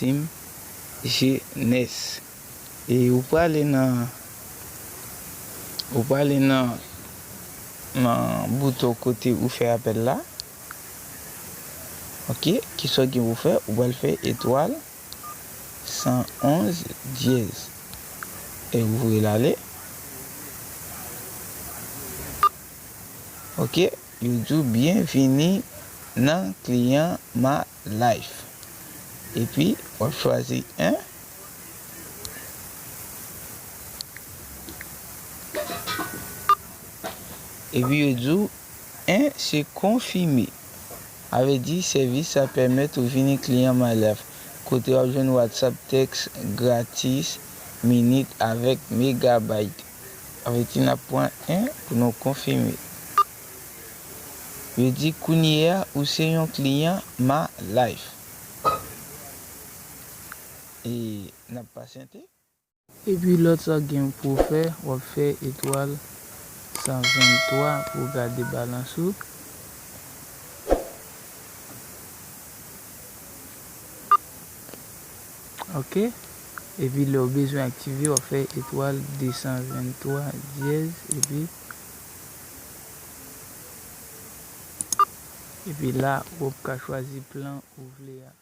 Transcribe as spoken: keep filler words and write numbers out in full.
Tim Jeunesse. E ou prale nan, ou prale nan, nan bouton kote ou fè apèl la. Ok, kisa w gen pou fè? Ou pral fè etwal san onz dyèz. E ou voye l ale. Ok, yo di w byenvini nan kliyan My Life. Epi w ap chwazi en. Epi yo di w en se konfime. Sa vle di sèvis sa pèmèt ou vini kliyan My Life, kote w ap jwenn WhatsApp, tèks gratis, minit avèk megabayt. Sa vle di n ap pran en pou nou konfime. Yo di kounye a ou se yon kliyan My Life. E n ap pasyante. Epi lòt sa w gen pou w fè, w ap fè etwal san venntwa pou w gade balans ou. Ok. Epi lè w bezwen aktive, w ap fè etwal desan venntwa dyèz, epi, epi la, w ap ka chwazi plan ou vle a.